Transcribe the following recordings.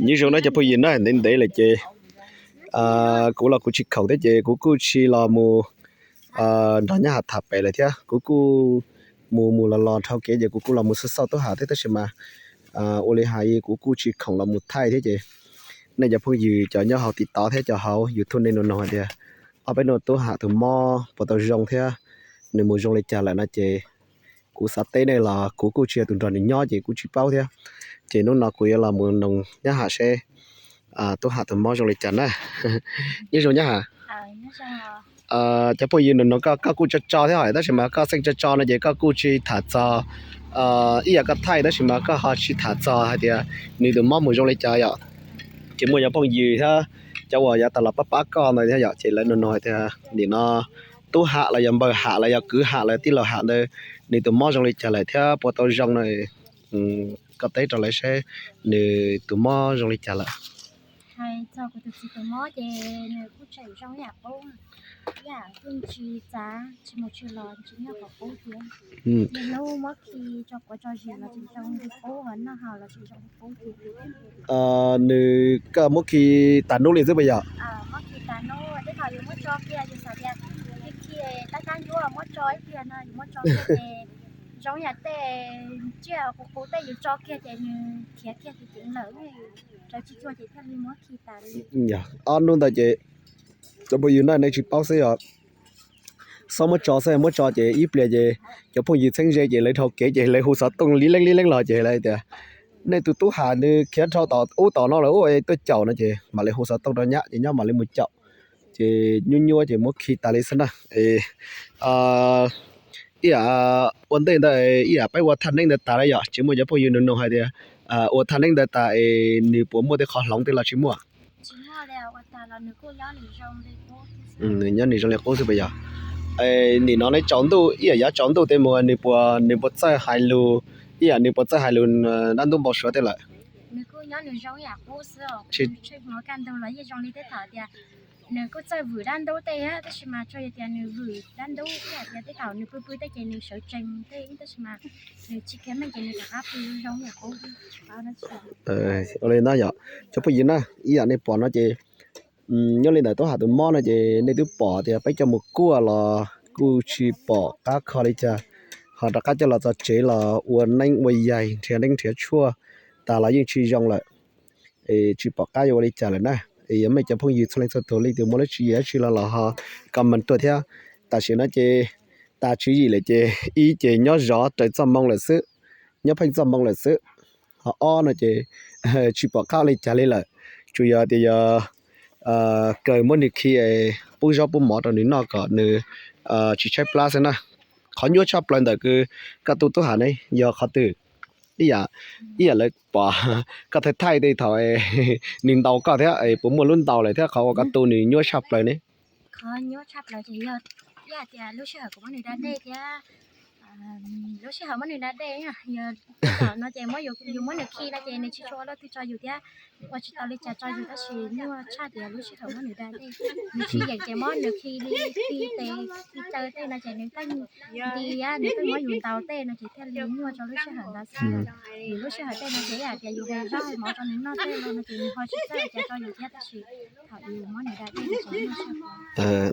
Nyob zoo na cov phooj ywg na, ntev ntev lawm ces kuv los kuv tsis khoom thiab ces kuv kuj tsis los mus nrog Nyab Has tham pem lawm thiab. Kuv kuj mus mus los los dhau kev ces kuv kuj los mus xauj xauj Tub Ham thiab tab sis mas ua li hais kuv kuj tsis khoom los mus thaij thiab ces nej cov phooj ywg cov nyob hauv TikTok thiab cov hauv YouTube nej nug nug hais tias ob peb hnub no Tub Ham tus mob puas tau zoo thiab nws mus zoo li cas lawm no ces kuv xav teb nej los kuv kuj tsis yog tus nrog nws nyob ces kuj tsis paub thiab. Ces hnub no kuv yuav los mus noog Nyab Has seb Tub Ham tus mob zoo li cas na. Nyob zoo Nyab Has. Cov phooj ywg nug nug koj, koj kuj tso tso thiab hos tab sis mas koj xeej tso tso no ces koj kuj tsis tham txog, ib yam koj thaij tab sis mas koj ho tsis tham txog hais tias nws tus mob mus zoo li cas yom. Ces muaj cov phooj ywg thiab cov uas yav tas los pab pab koj ntawd thiab yom ces lawv nug nug hais tias nim no Tub Ham los yog npawg Ham los yog kwv Ham los tij laug Ham ntawd nws tus mob zoo li cas lawm thiab puas tau zoo na. Koj teb rau lawv seb nws tus mob zoo li cas lawm. Hais txog kuv tus txiv tus mob ces nws kuj tseem zoo ib yam qub, ib yam kuj tsis txav tsis mus tsis los tsis nyob qhov qub thiab. Hnub muab khi tso quav tso zis los tseem zoo li qub, ho noj haus los tseem zoo li qub thiab. Nws koj muab khi tas hnub li xwb puas yog? Muab khi tas hnub, tej thaum yus muab tso kiag yus xav tias khi khi tab tab ncuab muab tso ib pliag no yus muab tso kiag ces zoo yam tej tsiaj qus qus tej yus tso kiag ces nws khiav kiag ceev ceev lawm, raws tsis cuag ces thiaj li muab khi tas li. Ob hnub ntawd ces cov phooj ywg na nej tsis paub xwb os. Xob muab tso xwb, muab tso ces ib pliag ces cov phooj ywg txheeb ze ces lawv dhau kev ces lawv hu xov tooj li leej li leej los ces lawv tias nej tus Tub Ham nws khiav dhau tom ub tom no lawm ub, tuaj caum no ces mam li hu xov tooj rau nyab ces nyab mam li mus caum. Ces nyuaj nyuaj ces muab khi tas li xwb na. Ib yam ua ntej ntawd ib yam peb ua thaj neeb ntawd tas lawm yom, tsis muaj cov phooj ywg nug nug hais tias ua thaj neeb ntawd tas es nws puas muaj tej qhov hloov tej los tsis muaj? Nws nyob nws zoo li qub xwb puas yog? Nim no neb tsaus ntuj ib yam yav tsaus ntuj tej mus nws puas, nws puas txawj hais lus, ib yam nws puas txawj hais lus dab ntub npau suav tej lawm? Nws kuj txawj vwm dab ntub tej tab sis mas tsuas yog tias nws vwm dab ntub ib yam tias tej thaum nws pw pw tej ces nws sawv tsees tej tab sis mas nws tsis khiav meej ces nws rov qab pw zoo yam qub. Ua li no yom, cov phooj ywg na, ib yam nej pom no ces nyob li ntawm Tub Ham tus mob no ces nej twb pom tias peb coj mus kuaj los kuj tsis pom qab kho li cas, ho rov qab coj los txog tsev los ua neeb ua yaig nrhiav neeb nrhiav tshuaj tas los yeej tsis zoo lawm. Es tsis pom qab yuav ua li cas lawm na. Es yog mej cov phooj ywg txhua leej txhua tus leej twg muaj lub tswv yim dab tsi los los ho comment tuaj thiab. Tam sim no ces tas tswv yim lawm ces ib ces nyob zov raws txoj moo lawm xwb, nyob pheej txoj moo lawm xwb. Ho ob no ces tsis pom qab ua li cas li lawm, tsuas yog tias yog kawg muab nws khi pub zaub pub mov rau nws noj kom nws tsis tshaib plab xwb na. Qhov nyuaj tshaj plaws ntawm kws koj tu Tub Ham ne yog qhov twg? Ib yam, ib yam lawv pom koj thaij thaij tej thaum nws ntaus koj thiab puas muaj lub ntaus lawm thiab qhov uas koj tu nws nyuaj tshaj plaws ne? Qhov nyuaj tshaj plaws ces yog ib yam tias lub sij hawm kuv muab nws da dej thiab, lub sij hawm muab nws da dej, yog no ces muab yus, yus muab nws khi no ces nws tsis tshua ua luaj twg tso yus thiab ua tsis tau li cas tso yus tab sis nyuaj tshaj tias lub sij hawm muab nws da dej, nws tsis yeem ces muab nws khi li khi tes khi taw tej no ces nws pheej nti, nws pheej muab yus ntaus tej no ces thiaj li nyuaj rau lub sij hawm ntawd xwb. Yus lub sij hawm tej no ces ib yam tias yus hais zaj hais mov rau nws noj tej no no ces nws ho tsis txawj li cas rau yus thiab tab sis thaum yus muab nws da dej no ces nyuaj tshaj.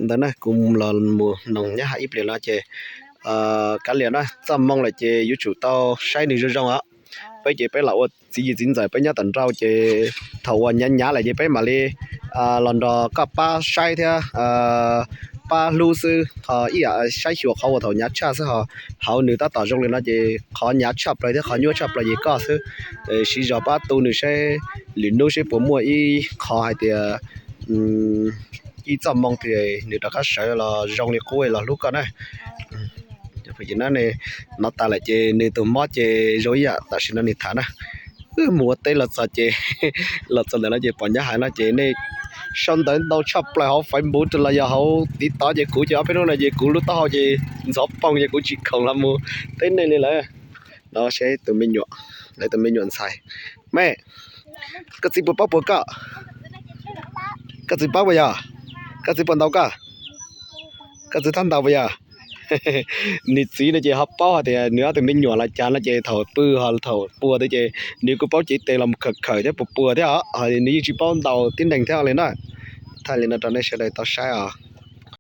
Ntawd na kuv los mus noog Nyab Ham ib pliag no ces kav liam na, txoj moo lawm ces yuav tsum tau saib nws zoo zoo os. Peb ces peb los ua txiv yim txiv ntxawm peb nyob tom nrau ces thaum uas nyav nyav lawm ces peb mam li los nrog koj pab saib thiab pab hlub xwb, ho ib yam saib xyuas qhov uas thaum nyav tshaj xwb, ho hauv nws tab tom zoo li no ces qhov nyav tshaj plaws thiab qhov nyuaj tshaj plaws ces koj xwb. Siv zog pab tu nws seb lwm hnub seb puas muaj ib qho hais tias ib txoj moo twg nws rov qab sawv los zoo li qub los hlub koj na. Hnov tas lawm ces nws tus mob ces zoo ib yam tam sim no nws tham na. Wb mus ua teb los txog ces, los txog ntawm no ces pom Nyab Ham no ces nej sau ntawv ntau tshaj plaws hauv Facebook rau los yog hauv TikTok ces kuv ces ob peb hnub no ces kuv lub taub hau ces ntxhov poog ces kuv tsis khoom los mus teb nej li lawm. No seb tus me nyuam, lawv tus me nyuam ntxhais. Me, koj txiv puas paub puas koj? Koj txiv paub puas yog? Koj txiv puas ntaus koj? Koj txiv txhob ntaus puas yog? Nws txiv no ces ho paub hais tias nws ob tug me nyuam los cas no ces thaum pw ho thaum puag tod ces nws kuj paub cev tes los mus khawm khawm thiab puag puag thiab os, nws yeej tsis paub ntau tib neeg thiab li na. Thaij li no rau nej sawv daws tau saib os.